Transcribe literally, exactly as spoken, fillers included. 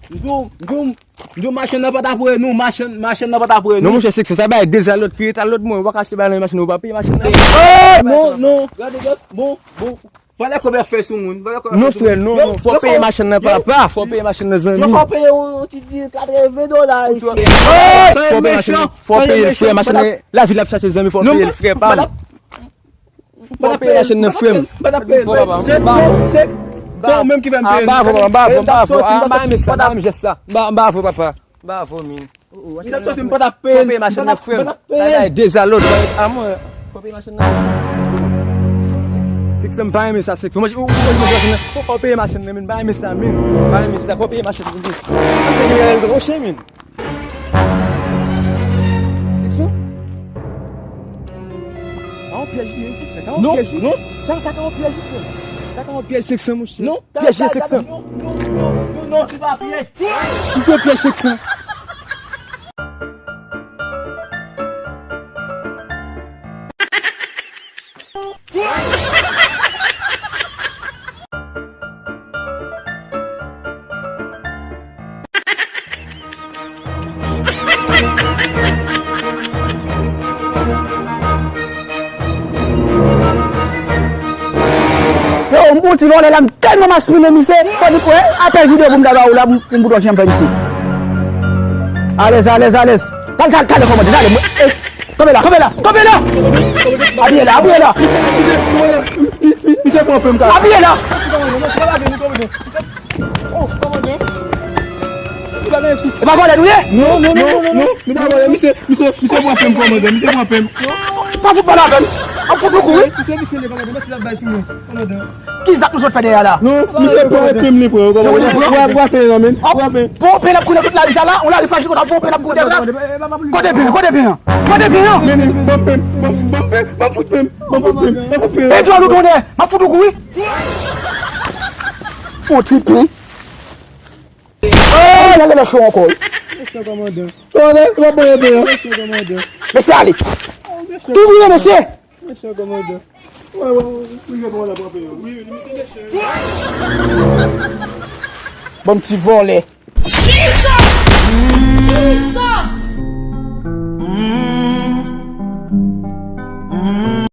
M di w, m di w, m di w machann nan pa t ap wè nou, machann, machann nan pa t ap wè nou. Non, monchè, se sa bay deza lòt, kriye ta lòt, mwen, ou pa ka achte bagay nan machann nan, ou pa peye machann nan. Non, non, gade, gade, bon, bon. Valè kòb ap fè sou moun, valè kòb ap fè sou moun. Non, frè, non, non, fò peye machann nan, papa, fò peye machann nan, zanmi. Yo fò peye yon ti katreven dola isi. Fò peye machann nan, fò peye l, frè, machann nan, lavi l ap chache, zanmi, fò peye l, frè, pa m. Fò peye machann nan, frè m. Fò, papa, se, se, se, se ou menm ki fè m peye. Bravo, papa, bravo, bravo. Ah, m pa renmen sa, m pa renmen jès sa. Bravo, papa. Bravo, min. M t ap sòti, m pa t ap peye. Fò peye machann nan, frè m. Bagay deza lòt, bagay a mwen. Fò peye machann nan. Six cents, m pa renmen sa, six cents. Mwen, ou, ou, ou, machann nan. Fò, fò peye machann nan, min. M pa renmen sa, min. M pa renmen sa, fò peye machann nan, min. Machann nan, roche, min. Six cents? A yon pyèj li ye, six cents. Sa ka yon pyèj li. Non, non. Sa, sa ka yon pyèj li, frè. Sa ka yon pyèj, six cents, monchè. Non, pyèj li, six cents. Non, non, non, non, non, se pa pyèj. Li fè pyèj, six cents. Yo, m pou ti vòlè la, m tèlman maspinen misye, fò di, wè, apèl videyo pou m ta ba ou la, m, m pou dòt janm fè misye. Alèz, alèz, alèz. Kal, kal, kal, kòmandè, ale, mwen, eh, kanpe la, kanpe la, kanpe la! Apiye la, apiye la! Misye pran pen m, kal. Apiye la! Oh, kòmandan. Ou pa gen sousi. E pa vòlè nou ye? Non, non, non, non, non, non. Nou pa vòlè, misye, misye, misye pran pen m, kòmandan, misye pran pen m. Pa fout pale avè m. Ap fout nou kouri. Misye, misye, kòmandan, mèsi l ap bay sou mwen, kòmandan. Ki zak nou sot fè dèyè la? Non, misye pran pen m, li pran, kòmandan. Ou pran, ou pran pen m, non, men. Ou pran pen. Bon, pen ap kouri nan tout lari sa la, ou lari frajil konsa, bon, pen ap kouri dèyè la. Kote pen, kote pen an? Kote pen an? Men, men, ban pen, ban, ban pen, ban fout pen m, ban fout pen m, ban fout pen m. E djòl ou tonnè, m ap fout ou kouri. On ti pen. Oh, la, la, la, cho ankò. Mesye kòmandan. Tonnè, w ap ban yo pen an. Mesye kòmandan. Mesye ale. Oh, mesye. Tou vire, mesye. Mesye kòmandan. Wè, wè, wè, wè, wè, kòmandan pran pen an. Wi, wi, mesye, mesye. Banm ti vòlè.